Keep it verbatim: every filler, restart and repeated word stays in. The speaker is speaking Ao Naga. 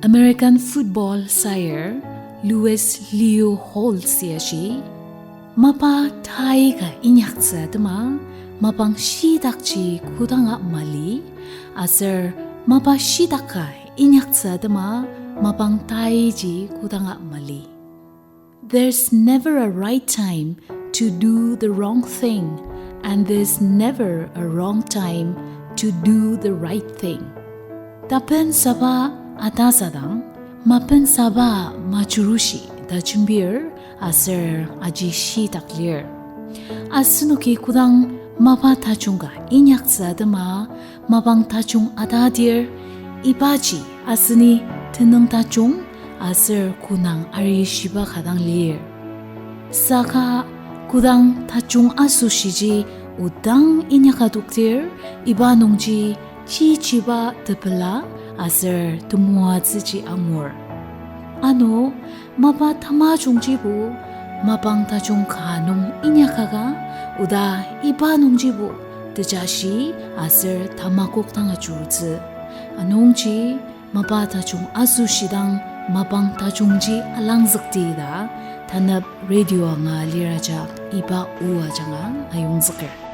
American football sire Louis Leo Holtz ya shi, mapa tai ka inyaktsü atema, mapang shitakji kodanga mali, aser mapa shitak ka inyaktsü atema, mapang taiji kodanga mali. There's never a right time to do the wrong thing, and there's never a wrong time to do the right thing. Tapensaba atasadang, mapensaba majurushi ta jembir aser aji shitak lir. Asenoki kodang mapa tajung ka inyaktsü atema, mapang tajung atadir, ibaji aseni tenüng tajung aser konang arishiba ka dang lir. Saka kodang tajung asoshiji odang inyaka doktir, iba nungji chichiba tepela aser temoatsüji angur. Ano, mapa tamajungjibo mapang tajung ka nung inyakaka, oda iba nungjibo tejashi aser tamakok dang ajurutsü. Anungji mapa tajung asoshidang mapang tajungji alangzükti ta tanep radio anga lir ajak iba o ajanga ayongzüker.